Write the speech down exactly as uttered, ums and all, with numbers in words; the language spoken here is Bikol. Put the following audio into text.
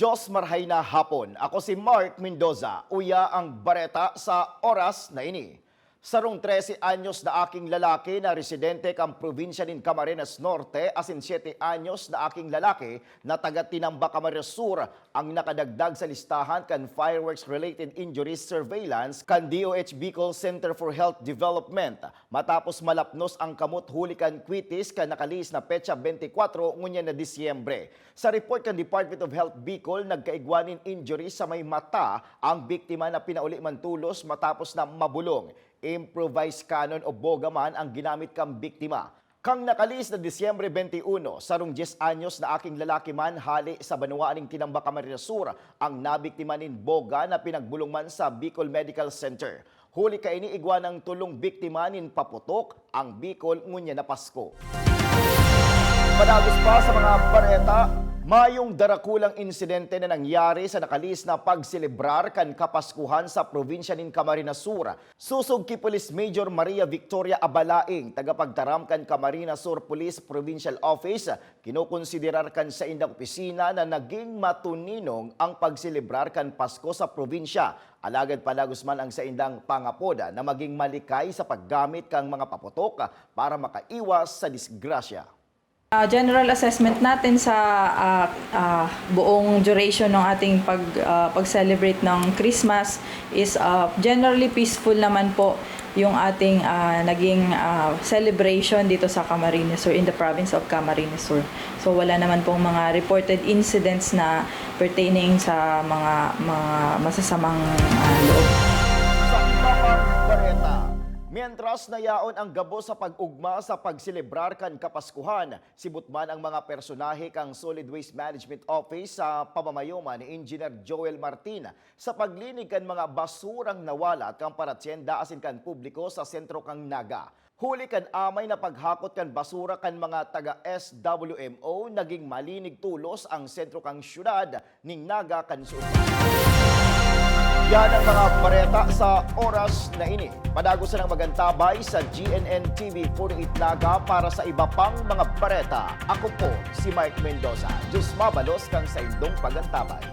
Diyos marhay na hapon. Ako si Mark Mendoza. Uya ang bareta sa oras na ini. Sarong trese anyos na aking lalaki na residente kan probinsya nin Camarines Norte asin siyete anyos na aking lalaki na taga Tinamba, Camarines Sur ang nakadagdag sa listahan kan fireworks-related injuries surveillance kan D O H Bicol Center for Health Development matapos malapnos ang kamot huli kan kwitis kan nakalihis na petsa bente kwatro ngunyan na Disyembre. Sa report kan Department of Health Bicol, nagkaigwa nin injury sa may mata ang biktima na pinauli man tolos matapos na mabulong. Improvised cannon o boga man ang ginamit kan biktima. Kan nakalihis na Disyembre bente uno, sarong dyes anyos na aking lalaki man hale sa banwaan nin Tinamba, Camarines Sur ang nabiktima nin boga na pinagbulong man sa Bicol Medical Center. Huli kaini, igwa nang tolong biktima nin paputok ang Bicol ngunyan na Pasko. Padagos pa sa mga bareta, mayong darakulang insidente na nangyari sa nakalihis na pagselebrar kan Kapaskuhan sa probinsya nin Camarines Sur. Sosog ki Police Major Maria Victoria Abalaing, tagapagtaram kan Camarines Sur Police Provincial Office, kinokonsiderar kan saindang opisina na naging matuninong ang pagselebrar kan Pasko sa probinsya. Alagad padagos man ang saindang pangapod na maging malikay sa paggamit kan mga paputok para makaiwas sa disgrasya. Ah, general assessment natin sa ah, ah, buong duration ng ating pag ah, pag-celebrate ng Christmas is ah, generally peaceful naman po yung ating ah, naging ah, celebration dito sa Camarines Sur, in the province of Camarines Sur. So wala naman pong mga reported incidents na pertaining sa mga mga masasamang ah, loob. Sa iba pang bareta, mientras na yaon ang gabos sa pag-ugma sa pagselebrar kan Kapaskuhan, sibot man ang mga personahe kan Solid Waste Management Office sa pamamayo man ni Engineer Joel Martin sa paglinig kan mga basurang nawalat kan paratyenda asin kan publiko sa sentro kan Naga. Huli kan amay na paghakot kan basura kan mga taga S W M O, naging malinig tolos ang sentro kan syudad nin Naga kan suot. Yan ang mga bareta sa oras na ini. Padagos sanang mag-antabay sa G N N T V forty-eight Naga para sa iba pang mga bareta. Ako po si Mark Mendoza. Diyos mabalos kan saindong pag-antabay.